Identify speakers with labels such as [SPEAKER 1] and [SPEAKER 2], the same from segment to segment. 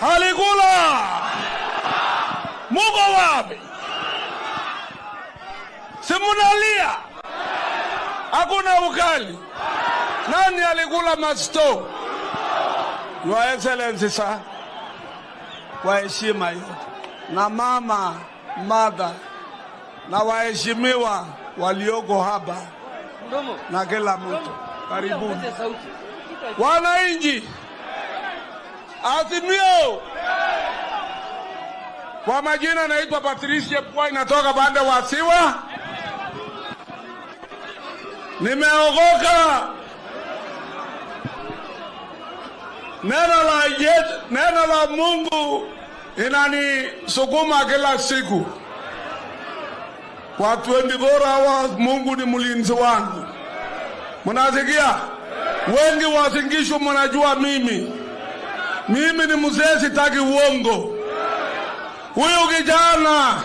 [SPEAKER 1] Alikula. Muko wapi? Si munalia? Hakuna ukali. Nani alikula masto? Your Excellency, sir, kwa heshima yote na mama mother na waheshimiwa walioko hapa na kila mtu, karibuni wananchi. Azimio. Kwa majina naitwa Patricia Pwai, natoka pande wa Siwa. Nimeokoka. Neno la Mungu inanisukuma kila siku. Kwa 24 hours Mungu ni mlinzi wangu. Mnasikia? Wengi wa Uasin Gishu mnajua mimi. Mimi ni mzee, sitaki uongo. Huyu kijana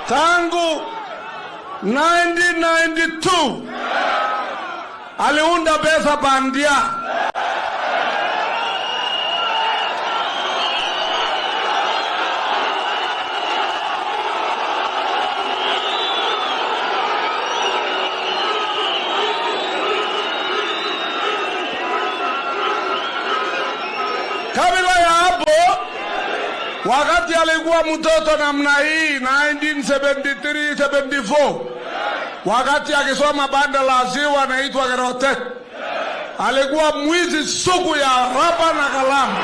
[SPEAKER 1] tangu 1992 aliunda pesa bandia. Kabla ya hapo, wakati alikuwa mtoto namna hii 1973 74, wakati akisoma banda la Ziwa anaitwa Kerotet, alikuwa mwizi sugu ya raba na kalamu.